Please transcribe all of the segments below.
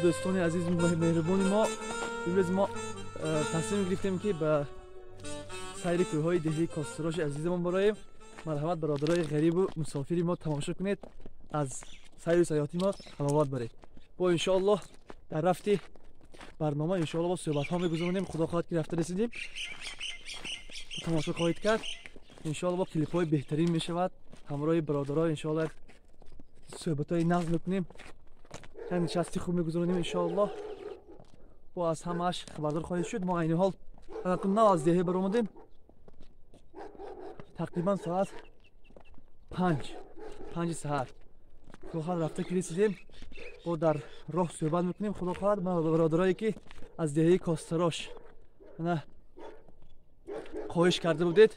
Дӯстони азиз, меҳрубони мо, имрӯз мо тасмим гирифтем, ки ба сайри кӯҳҳои деҳии Костароши азизамон бароем. Марҳамат, бародарои ғарибу мусофири мо, тамошо кунед, аз сайру саёҳати мо ҳаловат баред. Бо иншоаллоҳ дар рафти барнома иншоаллоҳ бо суҳбатҳо мегузаронем. Худо хоҳад, ки рафта расидем, тамошо хоҳед кард. Иншоаллоҳ бо клипҳои беҳтарин мешавад. Ҳамроҳи бародаро иншоаллоҳ суҳбатҳои нағз мекунем, як нишасти хуб мегузаронем иншоаллоҳ. Бо аз ҳамааш хабардор хоҳед шуд. Мо айни ҳол нав аз деҳа баромадем, тақрибан соат 5 саҳар. Худо хоҳад, рафта ки расидем, бо дар роҳ суҳбат мекунем. Худо хоҳад, бародарое ки аз деҳаи Костарош ана хоҳиш карда будед,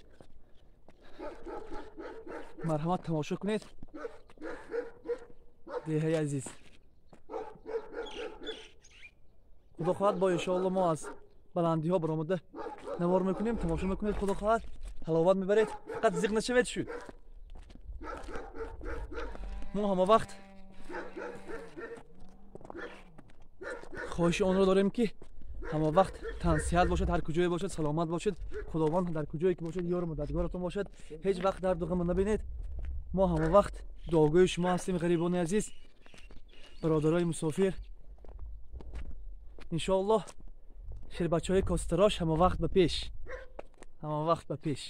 марҳамат, тамошо кунед деҳаи азиз. Худо хоҳад, бо иншоалло мо аз баландиҳо баромада навор мекунем, тамошо мекунед. Худо хоҳад, ҳаловат мебаред. Фақат зиқ нашавед. Шуд, мо ҳама вақт хоҳиши онро дорем, ки ҳама вақт тансиҳат бошад, ҳар куҷое бошад, саломат бошед. Худованд дар куҷое ки бошед, ёру мададгоратон бошад. Ҳеҷ вақт дарду ғама набинед. Мо ҳама вақт дуогӯи шумо ҳастем, ғарибони азиз, бародарои мусофир. Иншоаллоҳ, шербачаҳои Костарош ҳама вақт ба пеш, ҳама вақт ба пеш.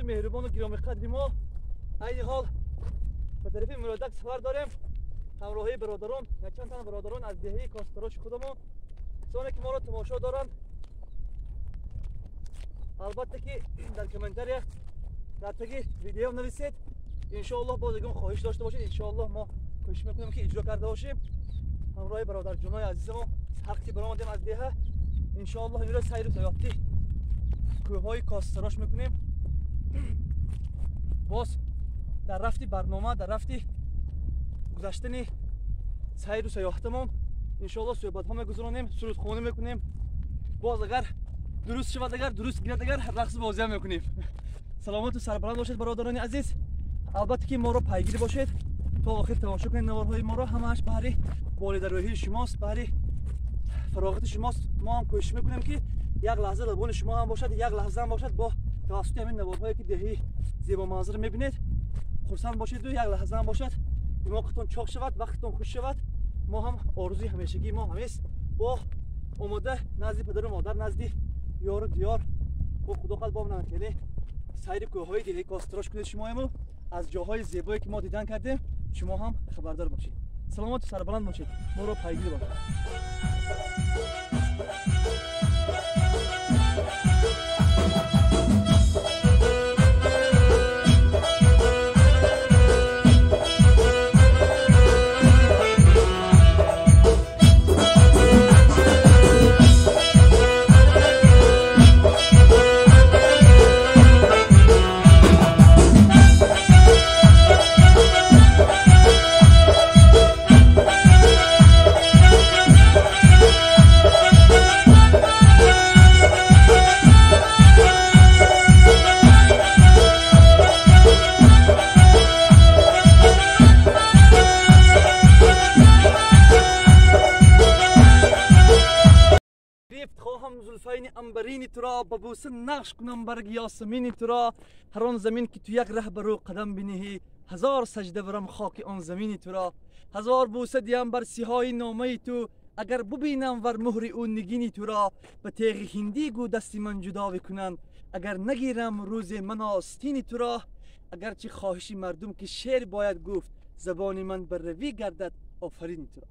меҳрубону гиромиқадри мо, айни ҳол ба тарафи Муродак сафар дорем. Ҳамроҳии бародарон, якчанд тан бародарон аз деҳаи Костароши худамон, касоне ки моро тамошо доранд, албатта ки дар комментария дар таги видео нависед. Иншоаллоҳ боз ягон хоҳиш дошта бошед, иншоаллоҳ мо кӯшиш мекунем ки иҷро карда бошем. Ҳамроҳи бародарҷонои азизамон ҳаққи баромадем аз деҳа. Иншоаллоҳ имрӯз сайру саёҳати кӯҳҳои Костарош мекунем. Боз дар рафти барнома, дар рафти гузаштани сайру саёҳатамон иншоаллоҳ суҳбатҳо мегузаронем, сурудхонӣ мекунем. Боз агар дуруст шавад, агар дуруст гирад, агар рақс бозиам мекунем. Саломату сарбаланд бошед бародарони азиз. Албатта ки моро пайгирӣ бошед, то охир тамошо кунед наворҳои моро. Ҳамааш баҳри болидарӯҳии шумост, баҳри фароғати шумост. Мо ҳам кӯшиш мекунем ки як лаҳза лабони шумо ҳам бошад, як лаҳза ҳам бошад, бо тавассути ҳамин наворҳое ки деҳаи зебоманзара мебинед хурсанд бошеду як лаҳза ҳам бошад димоғатон чоқ шавад, вақтатон хуш шавад. Мо ҳам орзуи ҳамешагии мо ҳамест бо омода назди падару модар, назди ёру диёр, бо худо хоҳад бо хеле сайри кӯҳҳои деҳаи Костарош кунед шумоему аз ҷоҳои зебое ки мо дидан кардем шумо ҳам хабардор бошед. Саломату сарбаланд бошед, моро пайгир бошед. زلفین عنبرین تو را به بوسه نقش کنم برگ یاسمین تو را. هر آن زمین که تو یک ره بر او قدم بنهی، هزار سجده برم خاک آن زمین تو را. هزار بوسه دیم بر سیهای نامه تو، اگر ببینم ور مهر او نگین تو را. به تیغ هندی گو دست من جدا بکنند، اگر نگیرم روز من آستین تو را. اگرچه خواهش مردم که شعر باید گفت، زبان من بر روی گردد آفرین تو را.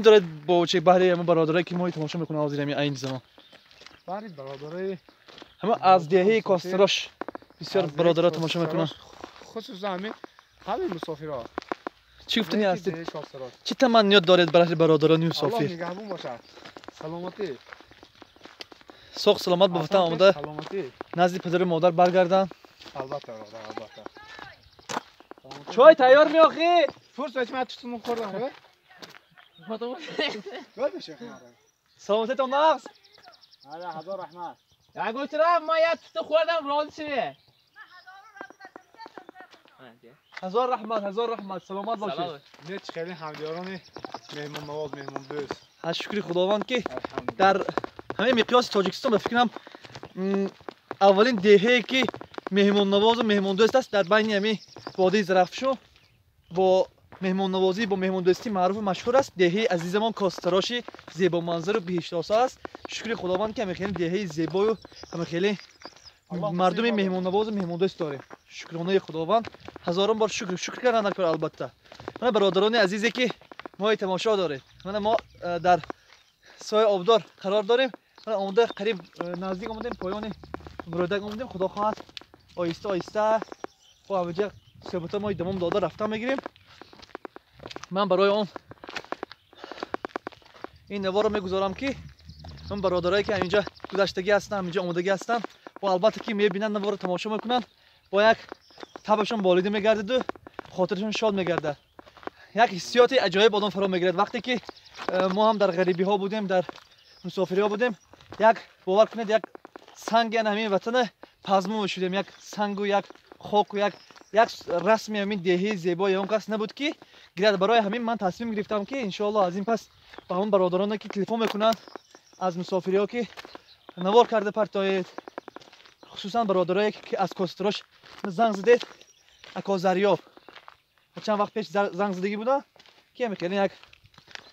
доред бо чӣ баҳри ҳама бародарое ки мо тамошо мекунанд ҳозир ҳамин айни замон? Баҳри бародарои ҳама аз деҳаи Кострош бисёр бародаро тамошо мекунанд. Хусусан ҳамин ҳамин мусофирҳо. Чӣ гуфтанӣ ҳастед? Чӣ таманниёт доред барои бародарони мусофир? Аллоҳ нигаҳбон бошад. Саломатӣ. Соғ саломат ба ватан омада назди падару модар баргарданд. Албатта бародар, албатта. Чой тайёр меохӣ? Фурсат ман тутум хӯрдам. Саломатитон нағз? Ҳала ҳазор раҳмат. Гулчира, ман як тута хӯрдам, розӣ шаве. Ҳазор раҳмат, ҳазор раҳмат, саломат бошед. Не чӣ хеле ҳамдиёрони меҳмоннавоз, меҳмондӯст. Аз шукри Худованд ки дар ҳамаи миқёси Тоҷикистон ба фикрам аввалин деҳае ки меҳмоннавозу меҳмондӯст аст дар байни ҳамин водии Зарафшон бо меҳмоннавозӣ, бо меҳмондӯстӣ маъруфу машҳур аст. Деҳаи азизамон Костароши зебоманзару биҳиштосо аст. Шукри Худованд ки ҳамин хеле деҳаи зебою ҳамин хеле мардуми меҳмоннавозу меҳмондӯст дорем. Шукронаи Худованд, ҳазорон бор шукр, шукр кардан дар кор албатта. Мана бародарони азизе ки мои тамошо доред, мана мо дар соя обдор қарор дорем. Мана омода қариб наздик омадем, поёни Муродак омадем. Худо хоҳад оҳиста оҳиста бо ҳамаҷа суҳбатҳо мо идомом дода рафтан мегирем. Ман барои он ин наворро мегузорам ки он бародарое ки ҳаминҷа гузаштагӣ ҳастанд, ҳаминҷа омодагӣ ҳастанд, бо албатта ки мебинанд наворро тамошо мекунанд, бо як табашон болида мегардиду хотирашон шод мегардад. Як ҳиссиёти аҷоиб одам фаро мегирад вақте ки мо ҳам дар ғарибиҳо будем, дар мусофириҳо будем. Як бовар кунед, як санги ана ҳамин ватана пазмун шудем, як сангу як хоку як расми ҳамин деҳаи зебои он кас набуд ки гирад. Барои ҳамин ман тасмим гирифтам ки иншоаллоҳ аз ин пас ба ҳамон бародароне ки телефон мекунанд аз мусофириҳо ки навор карда партоед, хусусан бародарое ки аз Кострош занг задед, ако Зарёб чанд вақт пеш занг задагӣ будам ки ҳамин хеле як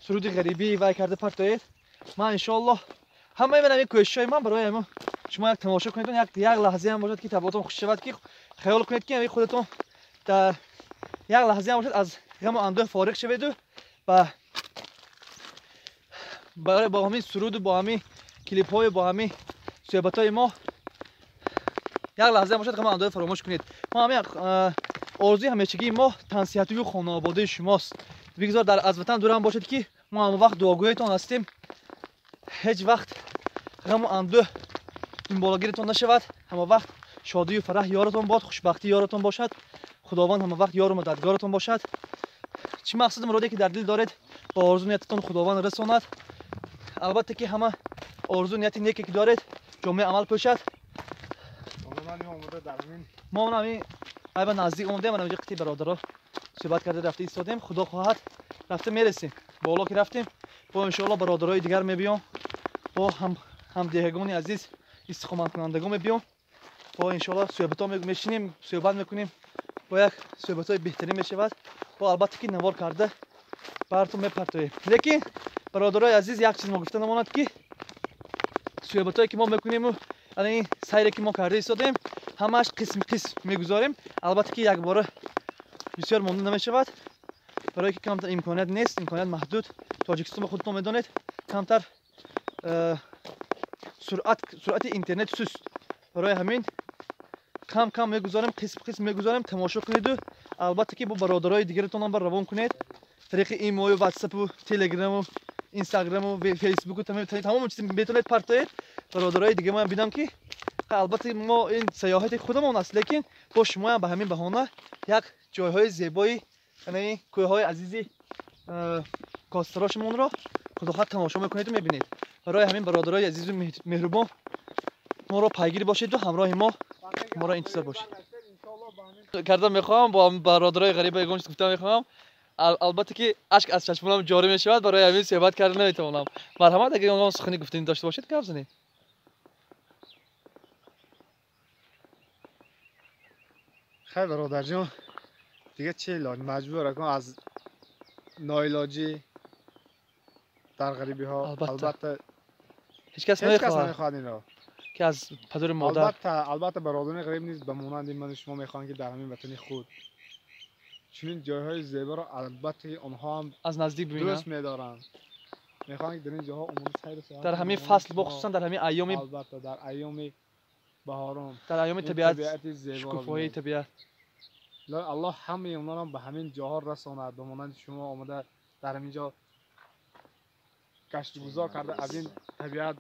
суруди ғарибӣ вай карда партоед. Ман иншоаллоҳ ҳамаи ман ҳамин кӯшишҳои ман барои ҳамин шумо як тамошо кунед, як лаҳза ҳам бошад ки табиатон хуш шавад, ки хаёл кунед ки ҳамин худатон дар як лаҳза ҳам бошад аз ғаму андӯҳ фориғ шаведу барои бо ҳамин суруду бо ҳамин клипҳою бо ҳамин суҳбатҳои мо як лаҳза ҳам бошад ғаму андӯҳ фаромӯш кунед. Мо ҳамин орзуи ҳамешагии мо тансиҳатию хонаободии шумост. Бигзор дар аз ватан дур ҳам бошед ки мо ҳама вақт дуогӯятон ҳастем. Ҳеҷ вақт ғаму андӯҳ дунболагиритон нашавад. Ҳама вақт шодию фараҳ ёратон бод, хушбахтӣ ёратон бошад. Худованд ҳама вақт ёру мададгоратон бошад. Чӣ мақсаду муроде ки дар дил доред ба орзу ниятатон Худованд расонад. Албатта ки ҳама орзу нияти неке ки доред ҷомеи амал пӯшад. Мо ҳамин айба наздик омадем, ана инҷа қити бародаро суҳбат карда рафта истодем. Худо хоҳад рафта мерасем. Боло ки рафтем бо иншоаллоҳ бародарои дигар мебиём, бо ҳамдеҳагони азиз истиқоматкунандагон мебиём, бо иншоаллоҳ суҳбатҳо мешинем, суҳбат мекунем, бо як суҳбатҳои беҳтарин мешавад. Бо албатта ки навор карда баратон мепартоем. Лекин бародарои азиз як чиз мо гуфта намонад ки суҳбатҳое ки мо мекунему ана ин сайре ки мо карда истодем ҳамааш қисм қисм мегузорем. Албатта ки якбора бисёр монда намешавад, барое ки камтар имконият нест, имконият маҳдуд. Тоҷикистон ба худтон медонед камтар суръати интернет суст. Барои ҳамин кам кам мегузорем, қисм қисм мегузорем. Тамошо кунеду албатта ки бо бародарои дигаратонам бар равон кунед тариқи имою ватсапу телеграму инстаграму фейсбуку тамоми чиз метавонед партоед. Бародарои дига моям бинам ки албатта мо ин сайёҳати худамон аст, лекин бо шумоям ба ҳамин баҳона як ҷойҳои зебои яъне кӯҳҳои азизи Костарошамонро худохоҳад тамошо мекунеду мебинед. Барои ҳамин бародарои азизу меҳрубон моро пайгир бошеду ҳамроҳи мо моро интизор бошед. Карда мехоҳам бо бародарои ғариба ягон чиз гуфта мехоҳам. Албатта ки ашк аз чашмонам ҷорӣ мешавад, барои ҳамин суҳбат карда наметавонам. Марҳамат, агар ягон сухани гуфтанӣ дошта бошед гап занед. Хай бародарҷон, дига чӣ илоҷ, маҷбур акун аз ноилоҷӣ дар ғарибиҳо. Албатта ҳеҷ кас намехоҳад инро ки аз падару модар. Албатта бародарони ғариб низ ба монанди ману шумо мехоҳанд ки дар ҳамин ватани худ чунин ҷойҳои зеборо албатта онҳо ҳам аз наздик бибинанд, дӯст медоранд. Мехоҳанд ки дар ин ҷоҳо омада сайру саёҳат дар ҳамин фасл, бохусусан дар ҳамин айёми, албатта дар айёми баҳорон, дар айёми табиат, шукуфоии табиат. Аллоҳ ҳамаи онҳоро ба ҳамин ҷоҳо расонад, ба монанди шумо омада дар ҳамин ҷо гаштугузор карда аз ин табиат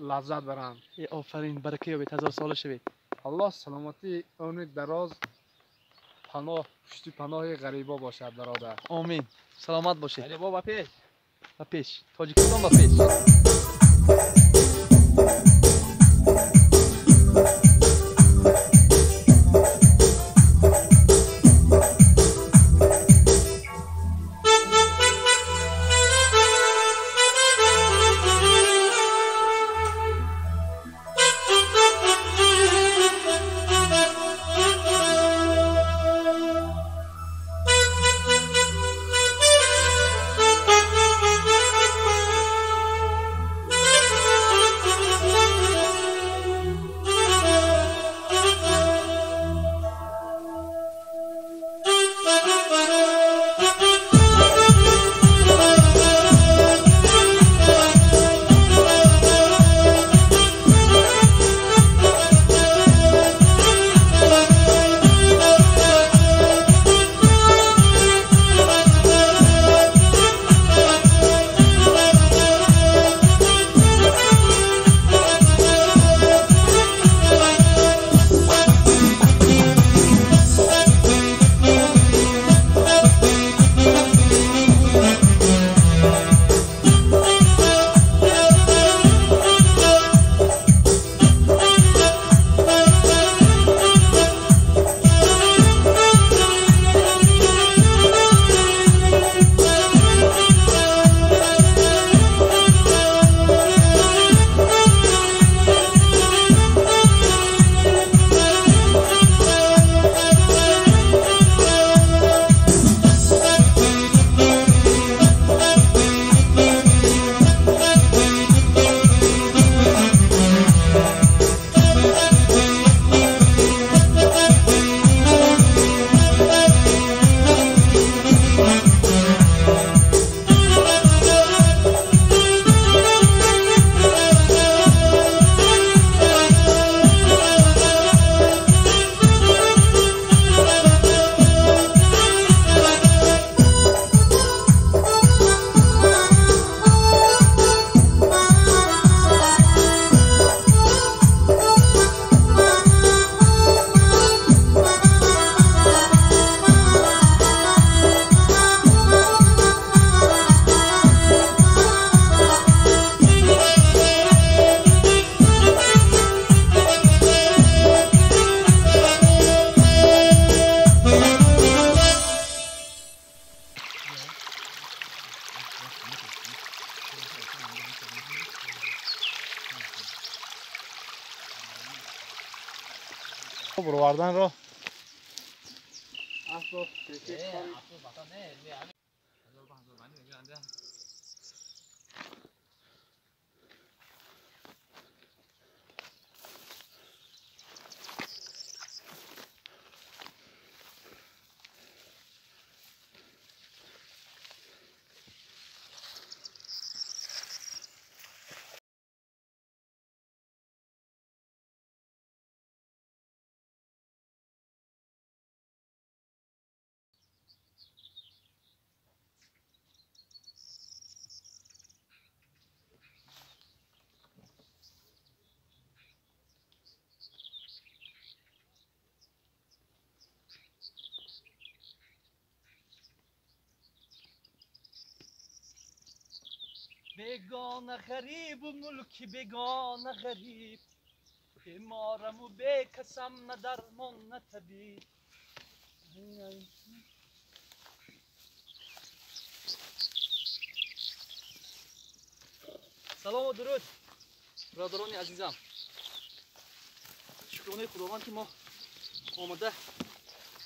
лаззат баранд. Офарин, барака ёбед, ҳазорсола шавед. Аллоҳ саломатии умри дароз, паноҳ, пушти паноҳи ғарибо бошад, бародар. Омин. Саломат бошед. Ғарибо ба пеш. Ба пеш. Тоҷикистон ба пеш. Бурвардан роҳ. Бегона ғарибу мулки бегона ғариб, бемораму бекасам на дармон на табиб. Салому дуруд бародарони азизам. Шукронаи Худованд ки мо омада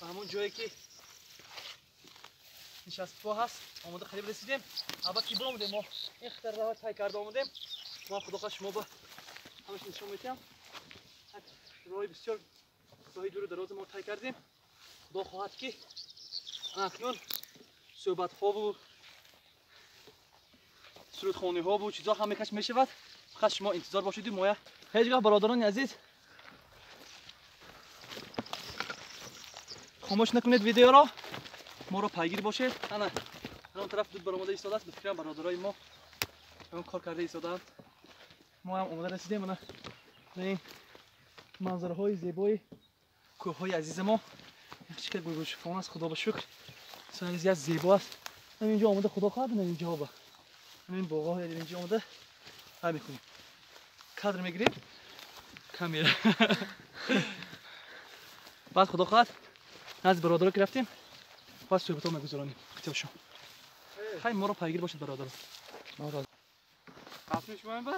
ба ҳамон ҷое ки нишастгоҳ ҳаст, омода қариб расидем. Албатта ки биромадем, мо ин қадар роҳ тай карда омадем. Ман худо хоҳад шумо ба ҳамаш нишон медиҳам. Роҳи бисёр роҳи дуру дароз мо тай кардем. Худо хоҳад ки акнун суҳбатҳову сурудхониҳо бу чизо ҳама каш мешавад. Фақат шумо интизор бошед моя. Ҳеҷ гоҳ, бародарони азиз, хомӯш накунед видеоро, моро пайгир бошед. Ана он тараф дуд баромада истодааст. Ба фикрам, бародарои мо он кор карда истодаанд. Мо ҳам омода расидем. Ана ин манзараҳои зебои кӯҳҳои азизи мо чӣ қадр гулгулшифон аст. Худо ба шукр, зиёд зебо аст. Инҷо омада, худо хоҳад, инҷо ба ин боғҳо инҷо омада ҳа мекунем, кадр мегирем, камера. Баъд, худо хоҳад, назди бародаро ки рафтем, баъд суҳбатҳо мегузаронем. Ихтиёр шумо. Хай, моро пайгир бошед, бародаро. Қасми шумо ба?